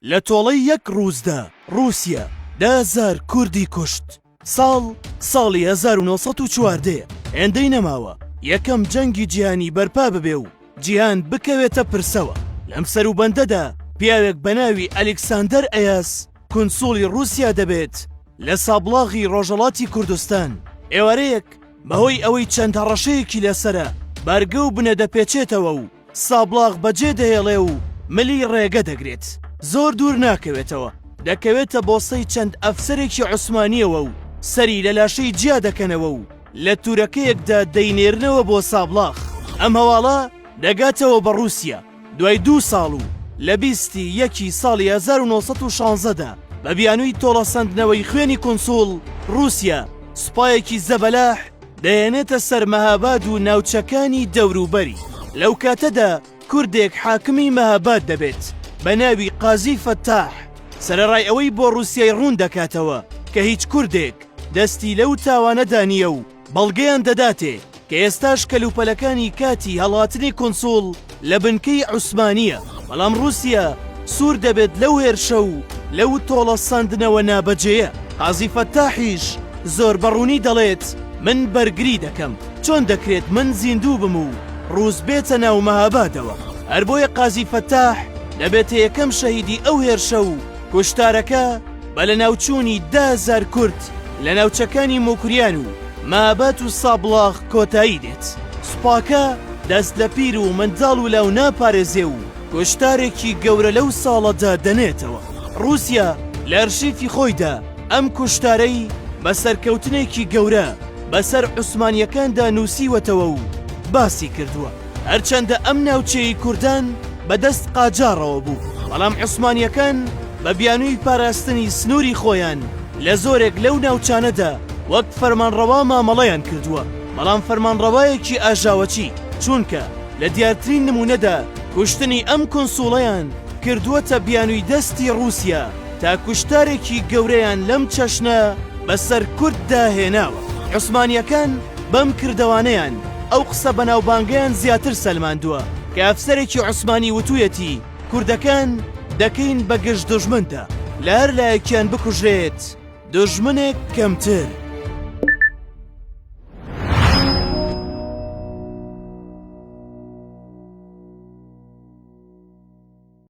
لە تۆڵەی یەک ڕووسدا ڕووسیا 10,000 کوردی کوشت. ساڵ ساڵی 1914 یە، هێندەی نەماوە یەکەم جەنگی جیهانی بەرپا ببێ و جیهان بکەوێتە پرسەوە. لەم سەروبەندەدا پیاوێک بە ناوی ئەلیکساندەر ئەیاس کونسوڵی ڕووسیا دەبێت لە سابڵاغی ڕۆژهەڵاتی کوردستان. ئێوارەیەک بەهۆی ئەوەی چەند هەڕەشەیەکی لەسەرە بارگە و بنە دەپێچێتەوە و سابڵاغ بەجێ دەهێڵێ و ملی ڕێگە دەگرێت. زۆر دوور ناکەوێتەوە، دەکەوێتە بۆسەی چەند ئەفسەرێکی عوسمانییەوە و سەری لە لاشەی جیا دەکەنەوە و لە تورەکەیەکدا دەینێرنەوە بۆ سابڵاغ. ئەم هەواڵە دەگاتەوە بە ڕووسیا. دوای دوو ساڵ و لە 20 ی یەکی ساڵی 1916 دا بە بیانووی تۆڵەسەندنەوەی خوێنی کونسوڵ، ڕووسیا سوپایەکی زەبەلاح دەهێنێتە سەر مەهاباد و ناوچەکانی دەوروبەری. لەو کاتەدا کوردێک حاکمی مەهاباد دەبێت بە ناوی قازی فەتاح، سەرەڕای ئەوەی بۆ ڕووسیای ڕوون دەکاتەوە کە هیچ کوردێک دەستی لەو تاوانەدا نییە و بەڵگەیان دەداتێ کە ئێستاش کەلوپەلەکانی کاتی هەڵاتنی کونسوڵ لە بنکەی عوسمانییە، بەڵام ڕووسیا سوور دەبێت لەو هێرشە و لەو تۆڵە سەندنەوە نابەجێیە. قازی فەتاحیش زۆر بە ڕوونی دەڵێت من بەرگری دەکەم، چۆن دەکرێت من زیندوو بم و ڕووس بێتە ناو مەهابادەوە؟ هەر بۆیە قازی فەتاح دەبێتە یەکەم شەهیدی ئەو هێرشە و کوشتارەکە بە لەناوچوونی 10,000 کورد لە ناوچەکانی موکریان و مەهاباد و سابڵاغ کۆتایی دێت. سوپاکە دەست لە پیر و منداڵ و لاو ناپارێزێ و کوشتارێکی گەورە لەو ساڵەدا دەنێتەوە. ڕووسیا لە ئەرشیفی خۆیدا ئەم کوشتارەی بە سەرکەوتنێکی گەورە بەسەر عوسمانییەکاندا نووسیوەتەوە و باسی کردووە. هەرچەندە ئەم ناوچەیەی کوردان بە دەست قاجاڕەوە بوو، بەڵام عوسمانییەکان بە بیانووی پاراستنی سنووری خۆیان لە زۆرێک لەو ناوچانەدا وەک فەرمانڕەوا مامەڵەیان کردووە، بەڵام فەرمانڕەوایەکی ئاژاوەچی، چونکە لە دیارترین نموونەدا کوشتنی ئەم کونسوڵەیان کردووەتە بیانووی دەستی ڕووسیا تا کوشتارێکی گەورەیان لەم چەشنە بەسەر کورددا هێناوە. عوسمانییەکان بەم کردەوانەیان ئەو قسە بەناوبانگەیان زیاتر سەلماندووە کە ئەفسەرێکی عوسمانی وتوویەتی کوردەکان دەکەین بە گژ دوژمندا، لە هەر لایەکیان بکوژرێت دوژمنێک کەمتر.